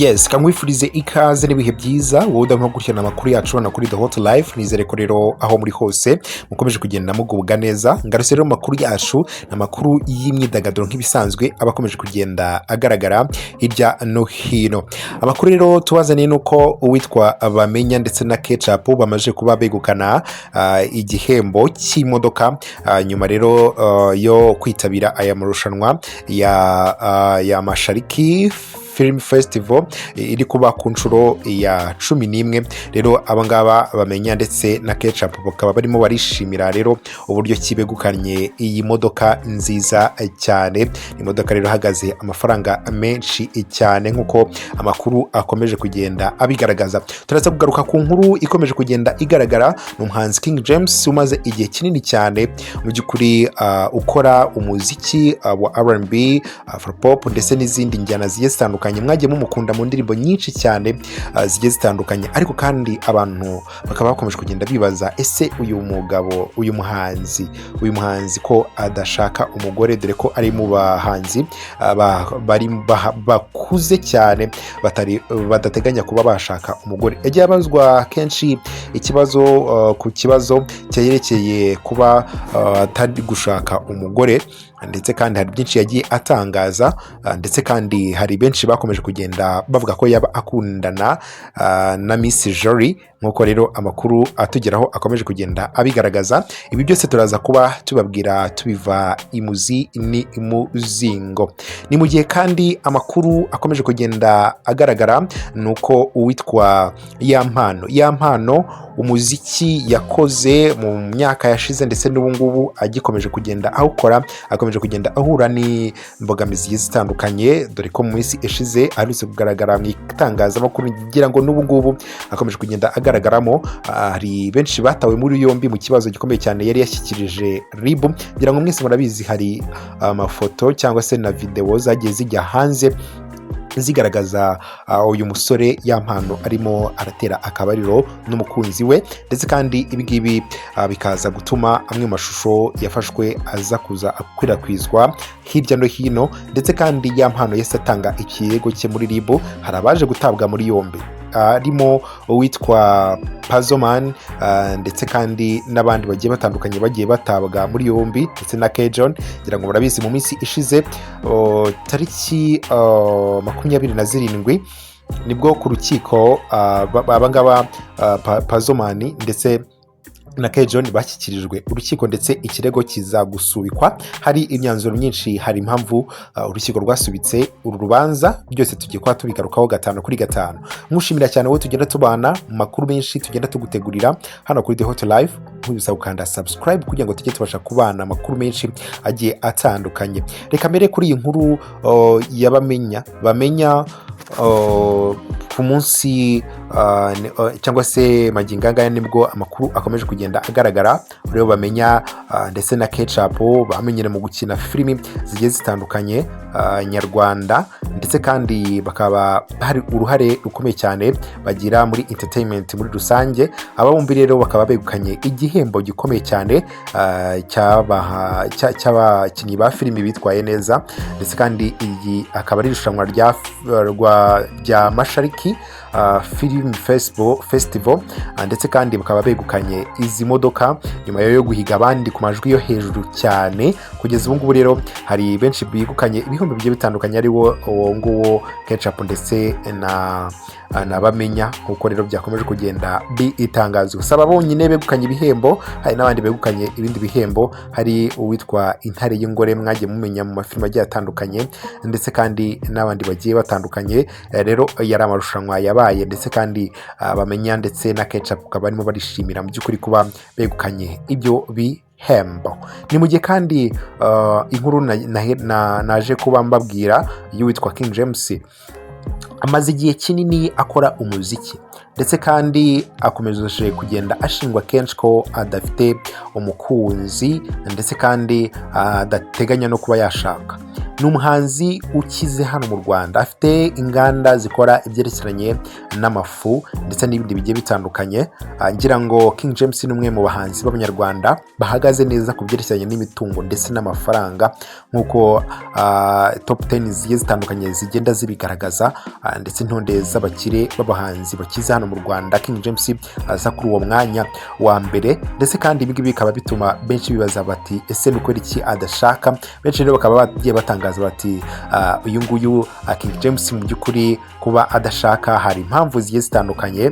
Yes, kankwifurize ikaze n'ibihe byiza, wowe udahwema gukurikirana amakuru yacu hano kuri The Hot Life. Nizere ko rero aho muri hose mukomeje kugenda mugubwa neza. Ngarutse rero mu makuru yacu, ni amakuru y'imyidagaduro nk'ibisanzwe, aba akomeje kugenda agaragara hirya no hino. Amakuru rero tubazaniye ni uko uwitwa Bamenya ndetse na Kecapu bamaze kuba begukana igihembo cy'imodoka, nyuma rero yo kwitabira aya marushanwa ya Mashariki Film Festival iri kuba ku nshuro ya 11. Rero abangaba Bamenya ndetse na Kecapu bakaba barimo barishimira rero uburyo ki begukanye iyi modoka nziza cyane. Imodoka rero ihagaze amafaranga menshi cyane nk'uko amakuru akomeje kugenda abigaragaza. Turaza kugaruka ku nkuru ikomeje kugenda igaragara, ni umuhanzi King James umaze igihe kinini cyane mu by'ukuri ukora umuziki wa R&B, Afro-pop ndetse n'izindi njyana zigiye zitandukanye. Mwagiye mumukunda mu ndirimbo nyinshi cyane zigiye zitandukanye, ariko kandi abantu bakaba bakomeje kugenda bibaza: ese uyu mugabo, uyu muhanzi ko adashaka umugore, dore ko ari mu bahanzi bari bakuze cyane batari badateganya kuba bashaka umugore? Yagiye abazwa kenshi ikibazo ku kibazo cyerekeye kuba atari gushaka umugore, ndetse kandi hari byinshi yagiye atangaza, ndetse kandi hari benshi bakomeje kugenda bavuga ko yaba akundana na Miss Jolly, nk'uko rero amakuru atugeraho akomeje kugenda abigaragaza. Ibi byose turaza kuba tubabwira tubiva imuzi ni imuzingo. Ni mu gihe kandi amakuru akomeje kugenda agaragara ni uko uwitwa Yampano, Yampano umuziki yakoze mu myaka yashize ndetse n'ubu ngubu agikomeje kugenda awukora, akomeje kugenda ahura n'imbogamizi zigiye zitandukanye, dore ko mu minsi ishize aherutse kugaragara mu itangazamakuru, ngira ngo n'ubu ngubu akomeje kugenda agaragaramo. Hari benshi batawe muri yombi mu kibazo gikomeye cyane yari yashyikirije RIB. Ngira ngo mwese murabizi, hari amafoto cyangwa se na videwo zagiye zijya hanze zigaragaza uyu musore Yampano arimo aratera akabariro n'umukunzi we, ndetse kandi ibi ngibi bikaza gutuma amwe mu mashusho yafashwe aza kuza akwirakwizwa hirya no hino, ndetse kandi Yampano yahise atanga ikirego cye muri RIB. Hari abaje gutabwa muri yombi harimo uwitwa Pazomani, ndetse kandi n'abandi bagiye batandukanye bagiye batabwa muri yombi, ndetse na Kejon. Ngira ngo murabizi, mu minsi ishize, tariki 27, nibwo ku rukiko abangaba Pazomani ndetse na Kejon bashyikirijwe urukiko, ndetse ikirego kiza gusubikwa. Hari imyanzuro myinshi, hari impamvu urukiko rwasubitse uru rubanza. Byose tugiye kuba tubigarukaho gatanu kuri gatanu. Nkushimira cyane wowe tugenda tubana mu makuru menshi tugenda tugutegurira hano kuri The Hot Life. Nkubisaba gukanda subscribe kugira ngo tujye tubasha kubana amakuru menshi agiye atandukanye. Reka mbere kuri iyi nkuru ya Bamenya. Bamenya ku munsi cyangwa se magingo aya ngaya nibwo amakuru akomeje kugenda agaragara. Rero Bamenya ndetse na Kecapu bamenyere mu gukina filimi zigiye zitandukanye nyarwanda, ndetse kandi bakaba hari uruhare rukomeye cyane bagira muri entertainment muri rusange. Aba bombi rero bakaba begukanye igihembo gikomeye cyane cy'abakinnyi ba filimi bitwaye neza, ndetse kandi iyi akaba ari irushanwa rya Mashariki Film Festival, ndetse kandi bakaba begukanye izi modoka nyuma yo guhiga abandi ku majwi yo hejuru cyane. Kugeza ubu ngubu rero hari benshi begukanye ibihembo bigiye bitandukanye, ari wo uwo nguwo Kecapu ndetse na Bamenya, nk'uko rero byakomeje kugenda bitangazwa. Si aba bonyine begukanye ibihembo, hari n'abandi begukanye ibindi bihembo. Hari uwitwa Intare y'Ingore mwagiye mumenya mu mafilime agiye atandukanye, ndetse kandi n'abandi bagiye batandukanye. Rero yari amarushanwa yabaye, ndetse kandi Bamenya ndetse na Kecapu bakaba barimo barishimira mu by'ukuri kuba begukanye ibyo bihembo. Ni mu gihe kandi inkuru naje kuba mbabwira y'uwitwa King James, amaze igihe kinini akora umuziki, ndetse kandi akomeje kugenda ashingwa kenshi ko adafite umukunzi, ndetse kandi adateganya no kuba yashaka. Ni umuhanzi ukize hano mu Rwanda, afite inganda zikora ibyerekeranye n'amafu ndetse n'ibindi bigiye bitandukanye. Ngira ngo King James ni umwe mu bahanzi b'Abanyarwanda bahagaze neza ku byerekeranye n'imitungo ndetse n'amafaranga, nk'uko top 10 zigiye zitandukanye zigenda zibigaragaza, ndetse intonde z'abakire b'abahanzi bakize hano mu Rwanda, King James aza kuri uwo mwanya wa mbere. Ndetse kandi ibi ngibi bikaba bituma benshi bibaza bati: "Ese ni ukora iki adashaka?" Benshi rero bakaba bagiye batangaza bati: "Uyu nguyu King James mu by'ukuri kuba adashaka, hari impamvu zigiye zitandukanye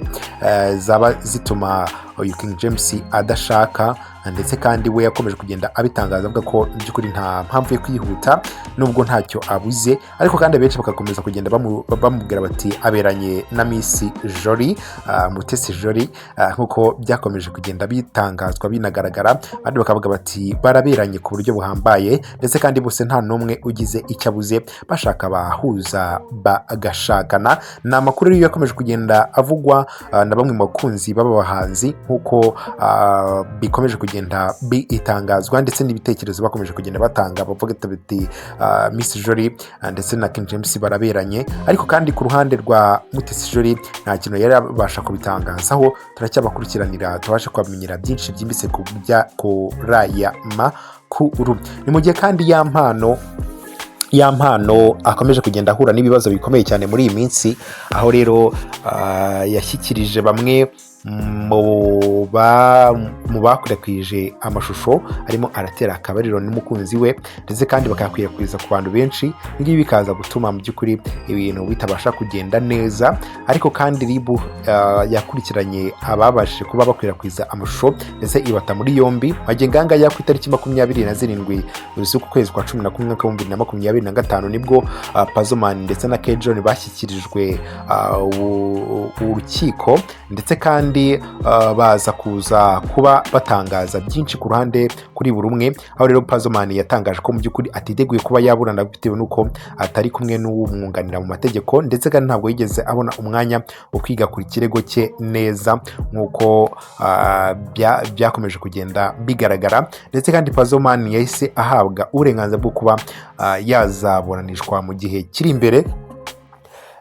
zaba zituma uyu King James adashaka." Ndetse kandi we yakomeje kugenda abitangaza avuga ko mu by'ukuri nta mpamvu yo kwihuta nubwo ntacyo abuze. Ariko kandi abenshi bagakomeza kugenda bamubwira bati aberanye na Miss Jolly, Mutesi Jolly, nk'uko byakomeje kugenda bitangazwa binagaragara. Abandi bakavuga bati baraberanye ku buryo buhambaye, ndetse kandi bose nta n'umwe ugize icyo abuze, bashaka bahuza bagashakana. Ni amakuru rero yakomeje kugenda avugwa na bamwe mu bakunzi b'aba bahanzi, nk'uko bikomeje kugenda bitangazwa, ndetse n'ibitekerezo bakomeje kugenda batanga bavuga bati Miss Jolly ndetse na King James baraberanye. Ariko kandi ku ruhande rwa Mutesi Jolly nta kintu yari yabasha kubitangazaho. Turacyabakurikiranira tubashe kubamenyera byinshi byimbitse ku bya kuri aya makuru. Ni mu gihe kandi Ya Mpano akomeje kugenda ahura n'ibibazo bikomeye cyane muri iyi minsi, aho rero yashyikirije bamwe mu bakwirakwije amashusho arimo aratera akabariro n'umukunzi we, ndetse kandi bakayakwirakwiza ku bantu benshi. Ibi ngibi bikaza gutuma mu by'ukuri ibintu bitabasha kugenda neza. Ariko kandi RIB yakurikiranye ababashije kuba bakwirakwiza amashusho, ndetse ibata muri yombi. Magingo aya ngaya, ku itariki 27 z'uku kwezi kwa 11, mwaka wa 2025, nibwo Pazzoman ndetse na K-John bashyikirijwe urukiko, ndetse kandi baza kuza kuba batangaza byinshi ku ruhande kuri buri umwe. Aho rero Pazzoman yatangaje ko mu by'ukuri atiteguye kuba yaburana bitewe n'uko atari kumwe n'uwumwunganira mu mategeko, ndetse kandi ntabwo yigeze abona umwanya wo kwiga ku kirego cye neza, nk'uko byakomeje kugenda bigaragara. Ndetse kandi Pazzoman yahise ahabwa uburenganzira bwo kuba yazaburanishwa mu gihe kiri imbere,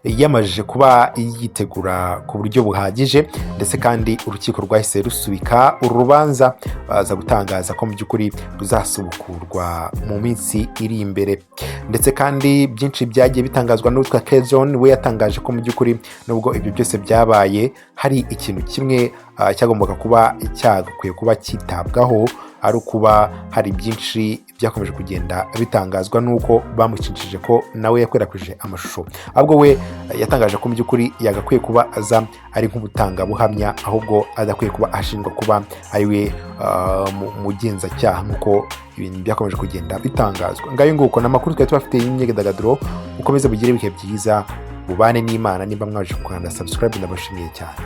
yamajije kuba yitegura ku buryo buhagije. Ndetse kandi urukiko rwahise rusubika uru rubanza, baza gutangaza ko mu by'ukuri ruzasubukurwa mu minsi iri imbere. Ndetse kandi byinshi byagiye bitangazwa n'uwitwa Kezone. We yatangaje ko mu by'ukuri nubwo ibyo byose byabaye, hari ikintu kimwe cyagombaga kuba cyagakwiye kuba cyitabwaho, ari ukuba hari byinshi byakomeje kugenda bitangazwa n'uko bamushinjije ko nawe yakwirakwije amashusho. Ahubwo we yatangaje ko mu by'ukuri yagakwiye kuba aza ari nk'umutangabuhamya, ahubwo adakwiye kuba ashinjwa kuba ari we mugenzacyaha, nk'uko ibintu byakomeje kugenda bitangazwa. Ngayo nguko ni amakuru twari tubafite y'imyidagaduro. Mukomeze mugire ibihe byiza, mubane n'Imana. Nimba mwaje gukanda subscribe, ndabashimiye cyane.